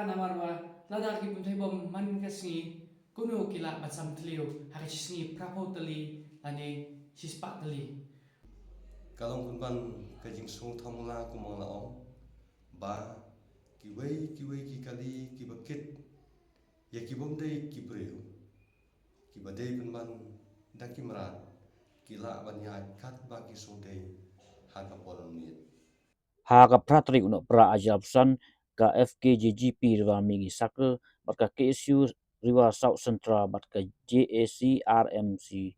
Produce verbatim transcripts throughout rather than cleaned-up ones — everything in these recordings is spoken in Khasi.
Namar ba lada ki pynthei bom man ka sngi, kumno ki lah ban sam thliew ha ka shi sngi phra phew tylli lane shi spah tylli? Ka long pynban ka jingsngewthuh mula kumba la ong ba kiwei kiwei ki kali kiba kit ïa ki bym dei ki briew, kiba dei pynban da ki mrad, ki lah ban ïaid katba ki sngewdei ha ka por mynmiet. Ha ka phra tarik u Nohprah ar hajar arphew san, ka F K J G P Rewa Mihngi Circle bad ka K S U Rewa South Central bad ka J A C R M C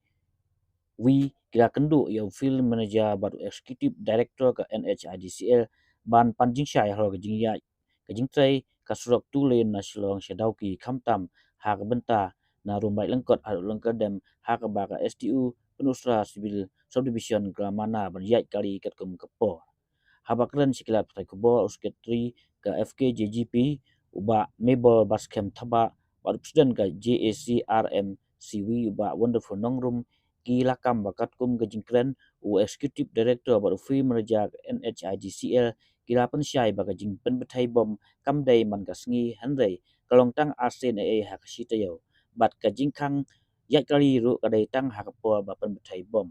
W ki la kynduh ïa u Field Manager bad u Executive Director ka N H I D C L ban pan jingshai halor ka jingïaid ka jingtrei ka surok two lane na Shillong sha Dawki, khamtam ha ka bynta na Rumbait Lyngkot haduh Lyngkyrdem, ha kaba ka S D O Pynursla Civil Subdivision ka la mana ban ïaid kali katkum ka por. Haba kren sha ki lad pathai khubor, u Secretary ka F K J G P, u Bah Mabel Baskhem Thabah, bad u President ka J A C R M C W, u Bah Wonderful Nongrum, ki la kam ba katkum ka jingkren u Executive Director bad u Field Manager N H I D C L, ki la pynshai ba ka jingpynbthei bom kam dei man ka sngi, hynrei ka long tang arsien ei ei ha ka shi taïew, bad ka jingkhang ïaid kali ruh ka dei tang ha ka por ba pynbthei bom.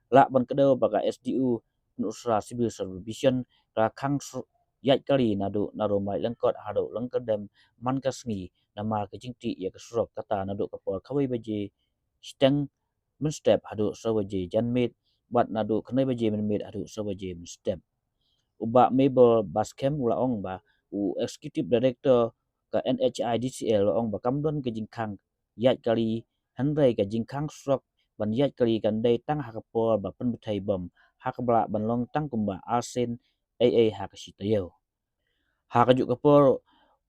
Lah ban kdew ba ka S D O Pynursla Civil Subdivision ka la khang sur-, ïaid kali naduh na Rumbait Lyngkot haduh Lyngkyrdem man ka sngi, namar ka jingtih ïa ka surok, kata naduh ka por khatwei baje shiteng mynstep haduh saw baje janmiet, bad naduh khyndai baje mynmiet haduh saw baje mynstep. U Bah Mabel Baskhem u la ong ba u Executive Director ka N H I D C L u la ong ba kam don ka jingkhang ïaid kali, hynrei ka jingkhang surok ban ïaid kali kan dei tang ha ka por ba pynbthei bom, ha kaba lah ban long tang kumba arsien ei ei ha ka shi taïew. Ha kajuh ka por,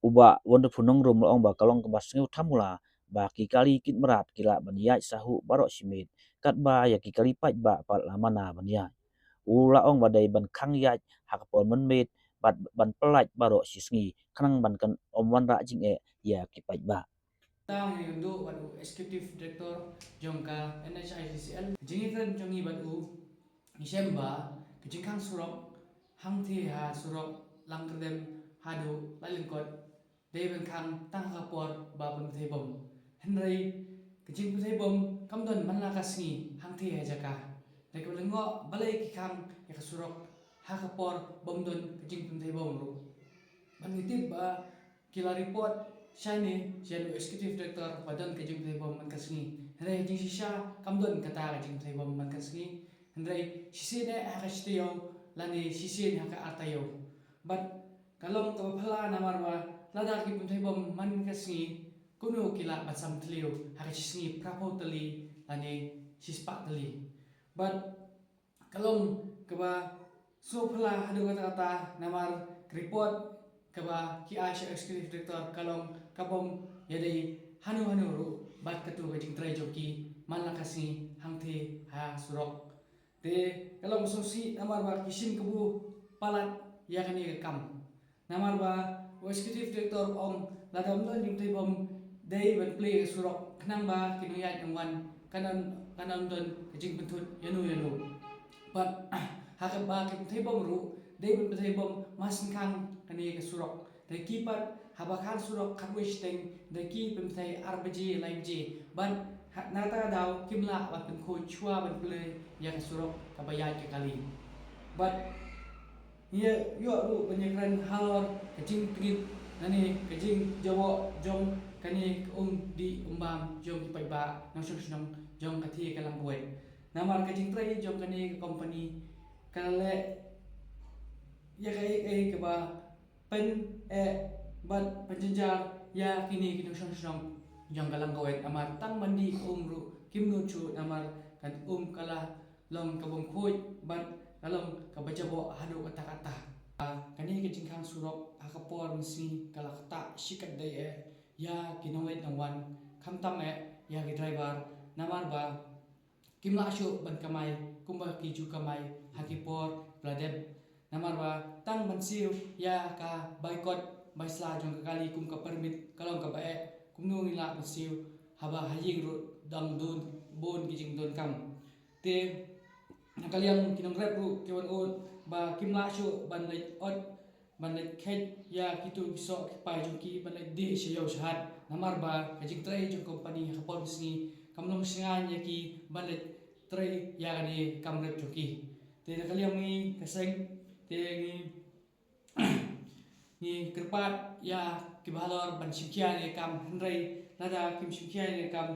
u Bah Wonderful Nongrum u la ong ba ka long kaba sngewthuh mula ba ki kali kit mrad ki lah ban ïaid sahuh baroh shi miet, katba ïa ki kali paidbah pat la mana ban ïaid. U la ong ba dei ban khang ïaid ha ka por mynmiet bad ban pyllait baroh shi sngi, khnang ban kan ym wanrah jingeh ïa ki paidbah. Tang ïa u Executive Director jong ka N H I D C L, jingïakren jong ngi bad u, ngi shem ba ka jingkhang surok hangtei ha surok Lyngkyrdem haduh Rumbait Lyngkot dei ban khang tang ha ka por ba pynbthei bom. Hynrei ka jingpynbthei bom kam don man la ka sngi hangtei ha jaka. Dei kaba lyngngoh balei ki khang ïa ka surok ha ka por bym don ka jingpynbthei bom ruh. Bad ngi tip ba ki la report shane sha u Executive Director ba don ka jingpynbthei bom man ka sngi. Hynrei ha jingshisha kam don kata ka jingpynbthei bom man ka sngi. Hynrei shisien eh ha ka shi taïew lane shisien ha ka ar taïew. Bad ka long kaba phylla namar ba lada ki pynbthei bom man ka sngi, kumno ki lah ban sam thliew ha ka shi sngi phra phew tylli lane shi spah tylli? Bad ka long kaba sngewphylla haduh katta katta namar ka report kaba ki ai sha Executive Director ka long ka bym ïadei hano hano ruh bad kato ka jingtrei jong ki man la ka sngi hangtei ha surok. Te ka long sngewsih namar ba ki shim kabu palat ïa kane ka kam. Namar ba u Executive Director u ong lada ym don jingpynbthei bom dei ban plie ka surok khnang ba ki nongïaid nongwan kan ym, kan ym don ka jingpynthut ïano ïano. Bad ha kaba ki pynbthei bom ruh dei ban pynbthei bom mar shen khang kane ka surok. Dei ki pat haba khang surok khatwei shiteng, dei ki pynbthei ar baje lai baje. Bad ha, na kata ka daw kim lah ban pynkhuid shuwa ban plie ïa ka surok kaba ïaid ka kali. Bad ngi ïoh ruh ban ïakren halor ka jingtngit lane ka jingjaboh jong kane ka um dih um bam jong ki paidbah nongshong shnong jong katei ka Langkwet. Namar ka jingtrei jong kane ka company ka la leh ïa kaei kaei kaba pyneh bad pynjynjar ïa kine ki nongshong shnong jong ka Langkwet, namar tang ban dih ka um ruh kim nud shuh namar ka um ka la long ka bym khuid bad ka long kaba jaboh haduh katta katta. Kane ka jingkhang surok ha ka por mynsngi ka la ktah shikatdei eh ïa ki nongleit nongwan, khamtam eh ïa ki driver, namar ba kim lah shuh ban kamai kumba ki ju kamai ha ki por ba la dep. Namar ba tang ban siew ïa ka bai kot bai sla jong ka kali kum ka permit ka long kaba eh, kumno ngin lah ban siew haba ha ïing ruh dang don bun ki jingdonkam. Te na ka liang ki nongrep ruh ki wan ud ba kim lah shuh ban leit ot ban leit kheit ïa kito ki soh ki pai jong ki ban leit die sha ïew sha hat, namar ba ka jingtrei jong company ha ka por ka sngi kam long shngain ïa ki ban leit trei ïa kane ka kam rep jong ki. Te na ka liang ngi ka seng te ngi ngi kyrpad ïa ki bahalor ban shim khia ïa ka kam, hynrei lada kim shim khia ïa ka kam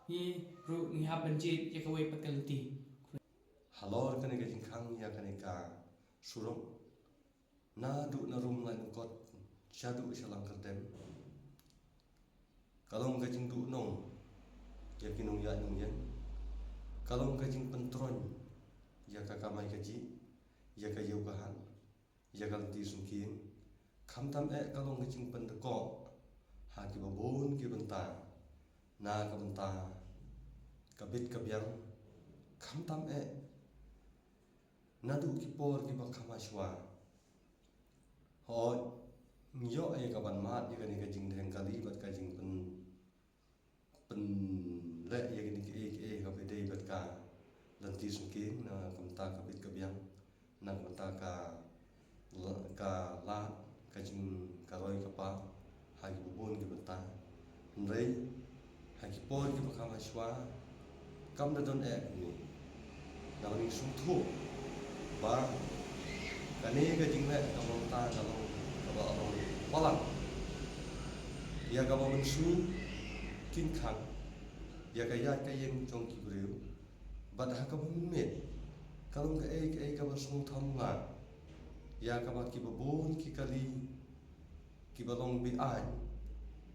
ngi ruh ngi hap ban jied ïa kawei pat ka lynti. Halor kane ka jingkhang ïa kane ka surok, naduh na rum Laitumkot shaduh sha Langkyrdem, ka long ka jingduhnong ïa ki nongïaid nongïeng, ka long ka jingpyntroiñ ïa ka kamai kajih, ïa ka ïew ka hat, ïa ka lynti syngkien. Khamtam eh ka long ka jingpyndakoh ha kiba bun ki bynta, na ka bynta ka bit ka biang. Khamtam eh naduh ki por kiba kham hashwa, hooid, ngi ïoh ïa ka ban mad ïa kane ka jingdheng kali bad ka jingpyn pynleh ïa kine kiei kiei kaba dei bad ka lynti syngkien, na ka bynta ka bit ka biang, na ka bynta ka la-, ka lad, ka jing, ka roi ka par ha kiba bun ki bynta. Hynrei ha ki por kiba kham hashwa kam da don eh kumne. Namar ngi sngewthuh ba kane ka jingleh ka bynta ka long kaba long palat ïa kaba mynsngi, kynkhang ïa ka ïaid ka ïeng jong ki briew. Bad ha kaba mynmiet ka long kaei kaei kaba sngewthuh nga ïa kaba kiba bun ki kali kiba long be-aiñ,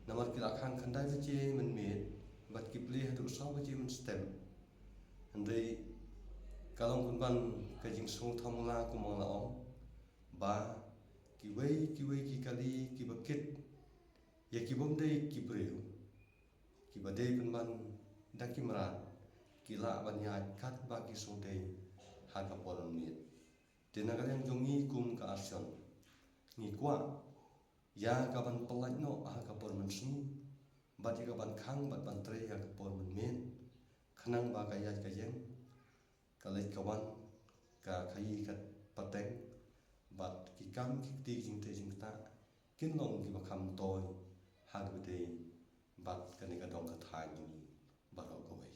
namar ki la khang khyndai baje mynmiet bad ki plie haduh saw baje mynstep. Hynrei ka long pynban ka jingsngewthuh nga kumba la ong ba kiwei kiwei ki kali kiba kit ïa ki bym dei ki briew, kiba dei pynban da ki mrad, ki lah ban ïaid katba ki sngewdei ha ka por mynmiet. Te na ka liang jong ngi kum ka Arsion, ngi kwah ïa ka ban pyllait noh ha ka por mynsngi bad ïa ka ban khang bad ban trei ha ka por mynmiet, khnang ba ka ïaid ka ïeng, ka leit ka wan, ka khaïi ka pateng bad ki kam ki kti jingtrei jingktah kin long kiba kham toi ha kaba dei bad kane ka dong ka thaiñ jong ngi baroh kawei.